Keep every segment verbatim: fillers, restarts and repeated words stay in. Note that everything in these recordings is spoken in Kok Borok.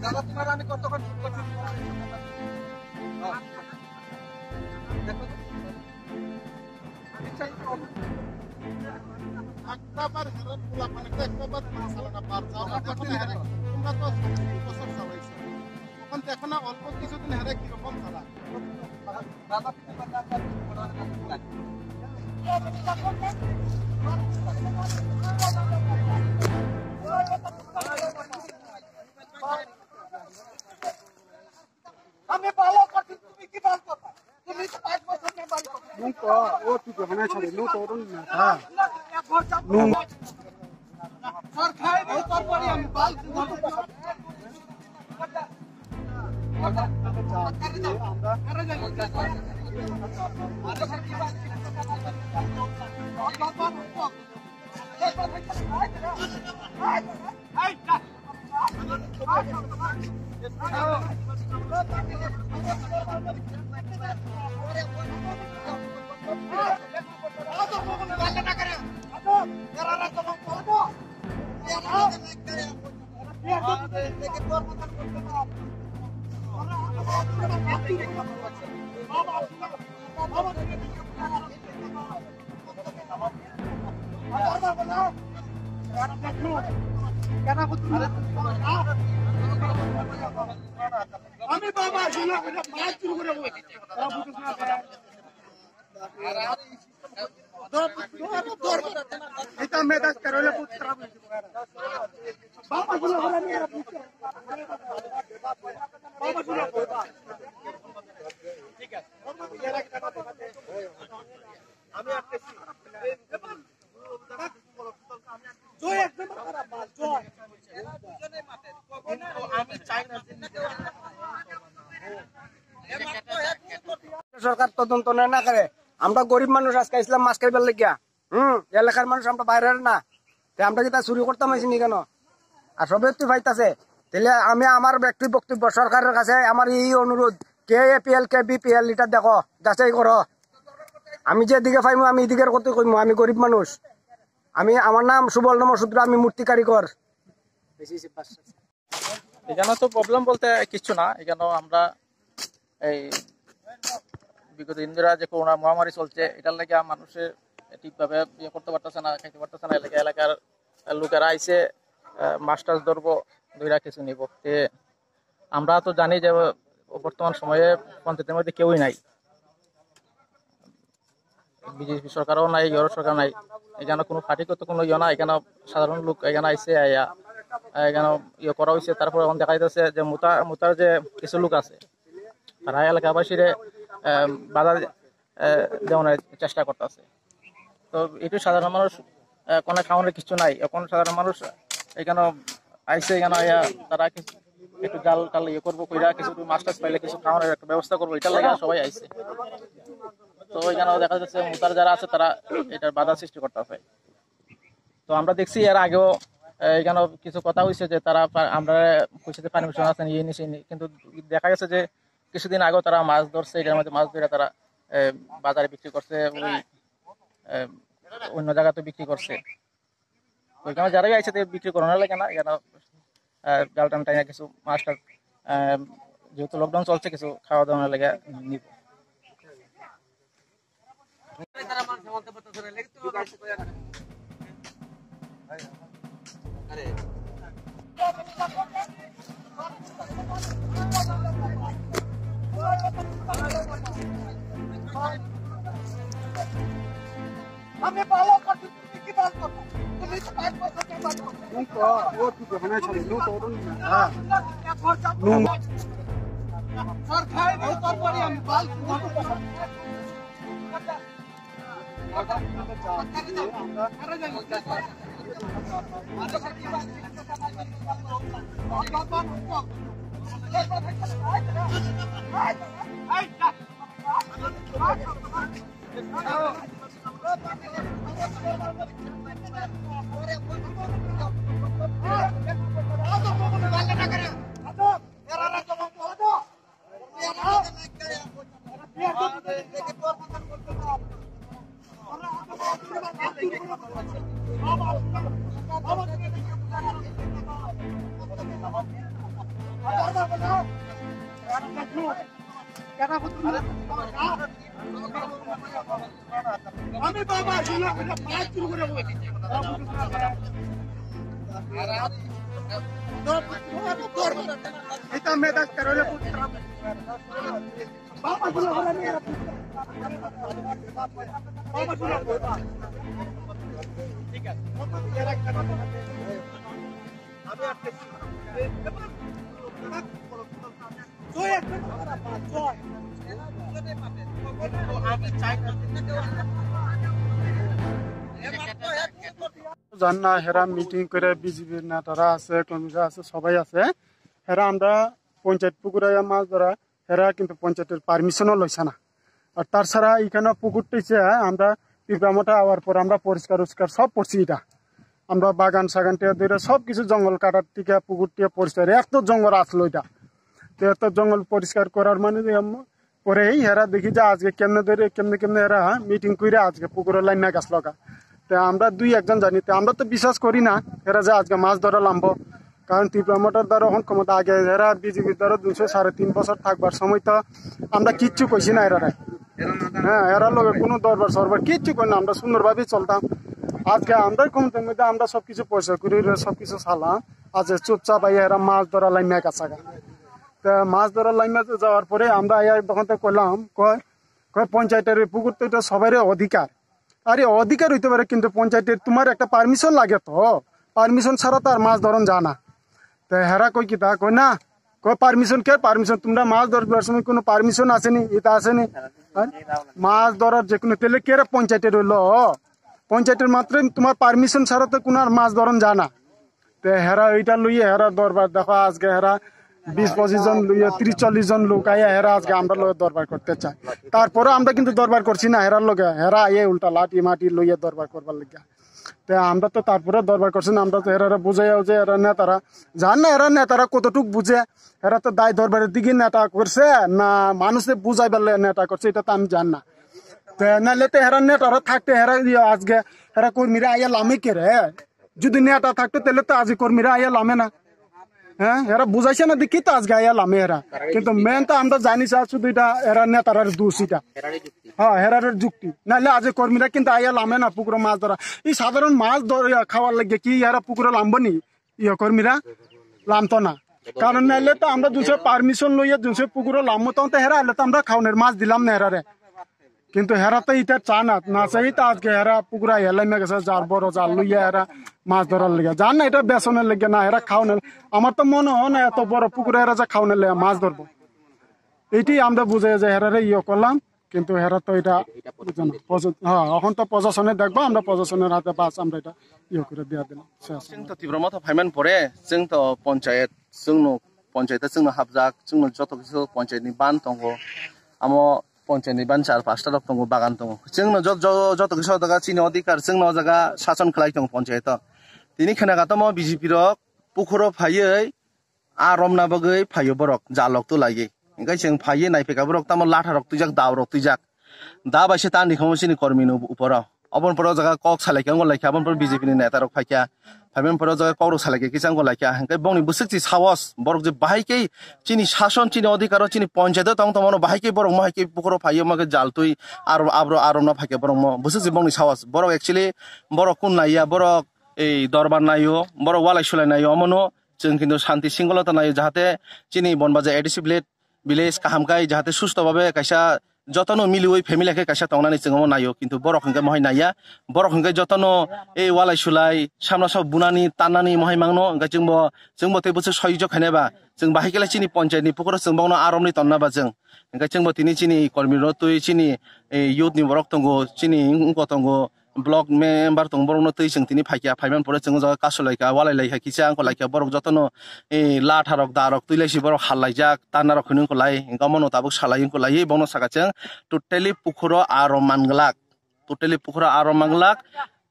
দাদা, তোমার আমি কতক্ষণ ফোন করছি? হ্যাঁ। দেখো। একটা বার হেরান পোলা মানে একটা বার মাসালা না পার যাও। এখন হেরান, তোমরা তো দুই বছর চালাইছো। এখন দেখো না, অল্প কিছুদিন হেরে কিরকম চালা। আমি ভালো করছি, তুমি কি ভালো করবা? তুমি তো পাঁচ বছর মেম্বার করবে। Nung to, o tu ko hana chale, nung to ron na. Ha. Nung. সরকার এই তরবারি আমি বাল আমি বাবা শুনে মাছ চুরি করে বই। এটা মেজাজ কারণে পুত্র। বাবা শুনে করে আমি এরা পুত্র। বাবা শুনে। ঠিক আছে। আমি একটা জয় একদম খারাপ মাল, জয়। আমি চাই না যে সরকার তদন্ত না, না করে। আমরা গরিব মানুষ, আজকে ইসলাম মাছ খাইবার লাগিয়া। হুম, এলাকার মানুষ আমরা বাইরের না। তে আমরা কি তা চুরি করতাম আইছি নি কেন? আর সবে তুই পাইতাছে। তাহলে আমি আমার ব্যক্তি বক্তব্য সরকারের কাছে আমার এই অনুরোধ, কে এপিএল, কে বিপিএল, এটা দেখো, যাচাই করো। আমি যেদিকে পাইমু, আমি এদিকে করতে কইমু, আমি গরিব মানুষ। আমি, আমার নাম সুবল নমঃ শূদ্র, আমি মূর্তি কারিগর। এখানে তো প্রবলেম বলতে কিচ্ছু না, এখানে আমরা এই বিগত দিন ধরে যে করোনা মহামারী চলছে, এটার লেগে মানুষের ঠিকভাবে ইয়ে করতে পারতেছে না, খাইতে পারতেছে না। এলাকা এলাকার লোকেরা আইছে, আহ, মাছ টাছ ধরবো, ধইরা কিছু নিব। তে আমরা তো জানি যে বর্তমান সময়ে পঞ্চায়েতের মধ্যে কেউই নাই, বিজেপি সরকারও নাই, ইউরোপ সরকার নাই, এখানে কোনো পার্টিগত কোনো ইয়ে না। এখানে সাধারণ লোক এখানে আইছে, আইয়া এখানে ইয়ে করা হয়েছে। তারপরে এখন দেখা যাইতেছে যে মুতা মুতার যে কিছু লোক আছে, তারা এলাকাবাসীরে আহ, বাধা আহ, দেওয়ানোর চেষ্টা করতেছে। তো এটু সাধারণ মানুষ, আহ, কোনো খাওয়ানোর কিছু নাই। এখন সাধারণ মানুষ এখানে আইছে, এখানে আইয়া তারা কিছু একটু জাল টাল ইয়ে করবো, কইরা কিছু মাছ টাছ পাইলে কিছু খাওয়ানোর একটা ব্যবস্থা করবো, এটার লাগে সবাই আইছে। তো এখানে দেখা যাচ্ছে মুতার যারা আছে, তারা এটার বাধা সৃষ্টি করতেছে। তো আমরা দেখছি এর আগেও, আহ, এখানে কিছু কথা হয়েছে যে তারা পা-, আমরা কইছে যে পারমিশন আছে নি, এই নি, সেই নি, কিন্তু দেখা গেছে যে কিছুদিন আগেও তারা মাছ ধরছে, এটার মধ্যে মাছ ধরে তারা, আহ, বাজারে বিক্রি করছে, ওই, আহ, অন্য জায়গাতে বিক্রি করছে। ওইখানে যারাই আইছে, তারা বিক্রি করানোর লাগে না, এখানে, আহ, জাল টান টাইনা কিছু মাছ টাছ, আহ, যেহেতু লকডাউন চলছে, কিছু খাওয়া দাওয়ানোর লাগে নিব। আমি ভালো করছি, তুমি কি ভালো করছো? তুমি তো পাঁচ বছর থেকে ভালো করছো। Nung to, o tu ko hana chale, nung to ron na. Ha. Nung. সরকার এই তরবারি আমি বাল Janna hera meeting kore B J P netara ase, komita ase, sobai ase. Hera amda ponchayet pukura ya mas dora, hera kintu ponchayet permission o loisana. Ar tar sara ikhano pukur tise amda Tipra Motha awar por amda poriskar uskar sob porsi ita. Amda bagan sagan te dore sob kisu jongol katar tika pukur tia poriskar, ekto jongol aslo ita. Te ekto jongol poriskar korar mane Pore ei hera dekhi je ajke kemne dore, kemne kemne hera, ha, meeting koire ajke pukuro laimya gasloka. Te amra dui ekjon jani, te amra to biswas kori na, hera je ajke mas dora lambo. Karon Tipra Motha dora hon komo age hera B J P dora duiso sare tin bosor thakbar somoy to amra kichu koisi na hera re. Ha, hera loge kono dorbar sorbar kichu koi na, amra sundor bhabe choltam. Ajke amra komo tengme amra sob kichu poisa kori re, sob kichu sala. Ajke chupchap ai hera mas dora laimya gasaga. Te mas dora laima jawar pore amra aya dokhon te koilam, koi, koi ponchayeter pukur to ita sobaire odhikar. Are odhikar hoite pare, kintu ponchayeter tomar ekta permission lage to. Permission chhara to ar mas doron jana. Te hera koi kita, koi na, koi permission ke permission, tumra mas dor bar somoy kono permission aseni, ita aseni. Har? Mas dorar je kono tele kere ponchayeter hoilo. Ponchayeter matro tomar permission chhara to kono ar mas doron jana. Te hera ita luye hera dorbar dekho ajke hera bis pochis jon luye tris chollis jon luk aya hera ajke amra loge dorbar korte chai. Tarpore amra kintu dorbar korchi na hera loge, hera aye ulta lati mati luye dorbar korbar lage. Te amra to tarpore dorbar korchi na, amra to hera hera bujai je hera netara, jani na hera netara kototuk buje, hera to dai dorbar digi neta korse na manush bujai bale neta korse, ita to ami jani na. Te naile te hera netara thakte hera ajke hera kormira aya lami kere. Jodi neta thakto, tele to aji kormira aya lame na. He, era bujaise na dekhi to ajke aya lame era. Kintu main to amra jani sa sudu ita era netarar dus ita. Ha, herar jukti. Naile aji kormira kintu aya lame na pukuro mas dora. I sadharon mas dor, ya, khawar lage ki era pukuro lambo ni? Iya kormira lamto na. Karon naile to amra dunse permission loye dunse pukuro lammo to hera ale to amra khawner mas dilam na herare. Kintu hera to ita chana, na chai ta ajke hera pukura helai me gasa jar boro jar luiya hera mas dorar lega. Jan na ita besoner lega na hera khaoner. Amar to mone hoy na eto boro pukura hera ja khaoner lega mas dorbo. Iti amda bujai je hera re iyo kolam, kintu hera to ita pojo-, ha, ohon to pojosone dekbo, amda pojosone rate bas amda ita iyo kore biya dilam. Chwng to Tipra Motha phaiman pore, chwng to ponchayet, chwngno ponchayet chwngno hapjak, chwngno joto kisu ponchayet ni ban tongo. Amo ponchayet ni ban char pasta rok tongo, bagan tongo. Chwngno jot-, jo-, joto kisa daga chini odhikar, chwngno o jaga sason khlai tongo ponchayet o. Tini khena katomo B J P rok pukhuro phaiwi a romna bagwi phaio borok, jalok tu laiwi. Hingke chwng phaiwi naiphaikha borok tamo latha rok twijak, dao rok twijak. Da bai se tani khamu chini kormi ni uporo. Oboni pore o jaga kok salaikha, wngkha laikha, oboni pore B J P ni neta rok phaikha. Phaimani pore o jaga kok rok salaikha, kisa wngkha laikha. Hingke bongni bwswk si sahos, borok je bahai khe chini sason, chini odhikar o, chini ponchayet o tong tongmano bahai khe borok mohai khe pukhuro phaiyo, ma khe jal twi aro abro aro no phaikha borok mo. Bwswk si bongni sahos. Borok actually borok kun naiya, borok ei dorbar naio, borok walai sulai naio, omono chwng kintu shanti singolo ta naio, jahate chini Bonbaja A D C village village kaham khai jahate susto babe kaisa jotono miliwi family khe kaisa tongnani chwng omo naio, kintu borok hwnkhe mohai naiya, borok hwnkhe jotono ei walai sulai samla sok bunani tannani mohai mangno, hwnkhe chwngbo, chwngbo tei bwswk soyijok khainai ba chwng bahai khe chini ponchayet ni pukhuro chwng bokno aromni tonna ba chwng, hwnkhe chwngbo tini chini kormi rok twi chini, eh, youth ni borok tongo, chini wngko tongo, block member tong borokno twi chwng tini phaikha, phaimani pore chwng o jaga kasulaikha, walailai kha kisa wngkha laikha, borok jotono, eh, latha rok da rok twi laisi borok hal laijak, tanna rok hinwi wngkha lai, hwnkhe omono tabuk salai wngkha lai, bono saka chwng totally pukhuro aro manglak, totally pukhuro aro manglak.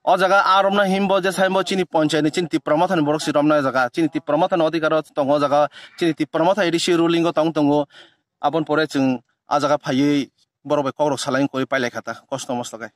O jaga a romna himbo je saimbo chini ponchayet ni chini Tipra Motha ni borok si romna jaga, chini Tipra Motha ni odhikar o tongo o jaga, chini Tipra Motha A D C ruling o tong tongo, aboni pore chwng a jaga phaiwi borok bai kok rok salai wngkha pailai kha ta kosto mosto khe.